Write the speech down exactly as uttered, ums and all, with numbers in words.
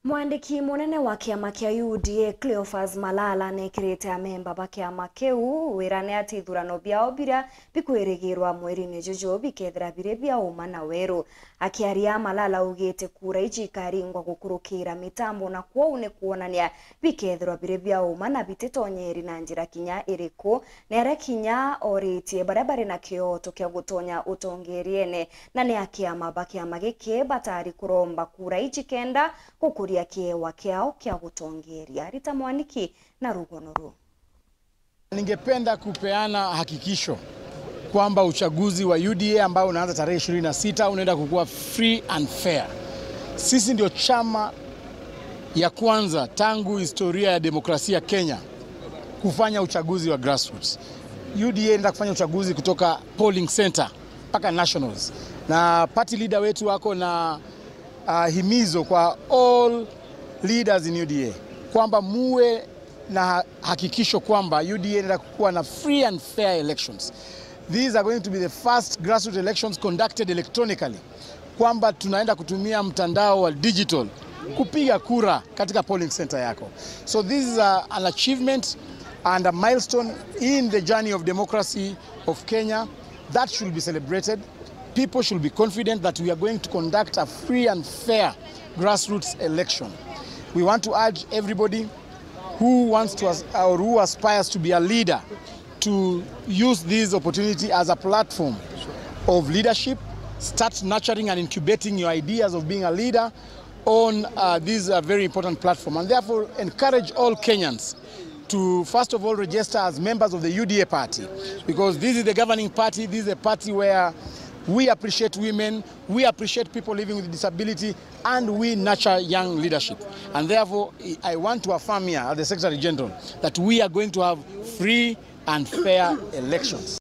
Mwandiki munene wa kiama kia U D A, Cleophas Malala, nekirite amemba ba kiama kiu wirane ati ithurano biao biria bikwirigirwa mweriine juju bikethira biri bia uma na weru. Akiaria, Malala augite kura iji ikaringwa gukurukira mitambo, na kwou ni kwonania bikethirwa biri bia uma na bititonyeri na njira kinya iriku. Ni aria kinya oritie baria bari na kioto kia gutonya utongeriene, na ni a kiama ba kiama giki batari kuromba kura iji kenda gukuria kiewa kiao kia gutongeria. Rita Mwaniki na rugono ruu. Ningependa kupeana hakikisho kwamba uchaguzi wa U D A ambao unaanza tarehe ishirini na sita unaenda kukuwa free and fair. Sisi ndio chama ya kwanza tangu historia ya demokrasia Kenya kufanya uchaguzi wa grassroots. U D A inaenda kufanya uchaguzi kutoka polling center mpaka nationals, na party leader wetu wako na uh, himizo kwa all leaders in U D A kwamba muwe na ha- hakikisho kwamba U D A inaenda kuwa na free and fair elections. These are going to be the first grassroots elections conducted electronically, kwamba tunaenda kutumia mtandao wa digital kupiga kura katika polling center yako. So this is a, an achievement and a milestone in the journey of democracy of Kenya. That should be celebrated. People should be confident that we are going to conduct a free and fair grassroots election. We want to urge everybody who wants to as- or who aspires to be a leader to use this opportunity as a platform of leadership, start nurturing and incubating your ideas of being a leader on uh, this uh, very important platform, and therefore encourage all Kenyans to first of all register as members of the U D A party, because this is the governing party. This is the party where we appreciate women, we appreciate people living with disability, and we nurture young leadership. And therefore, I want to affirm here as the Secretary General that we are going to have free and fair elections.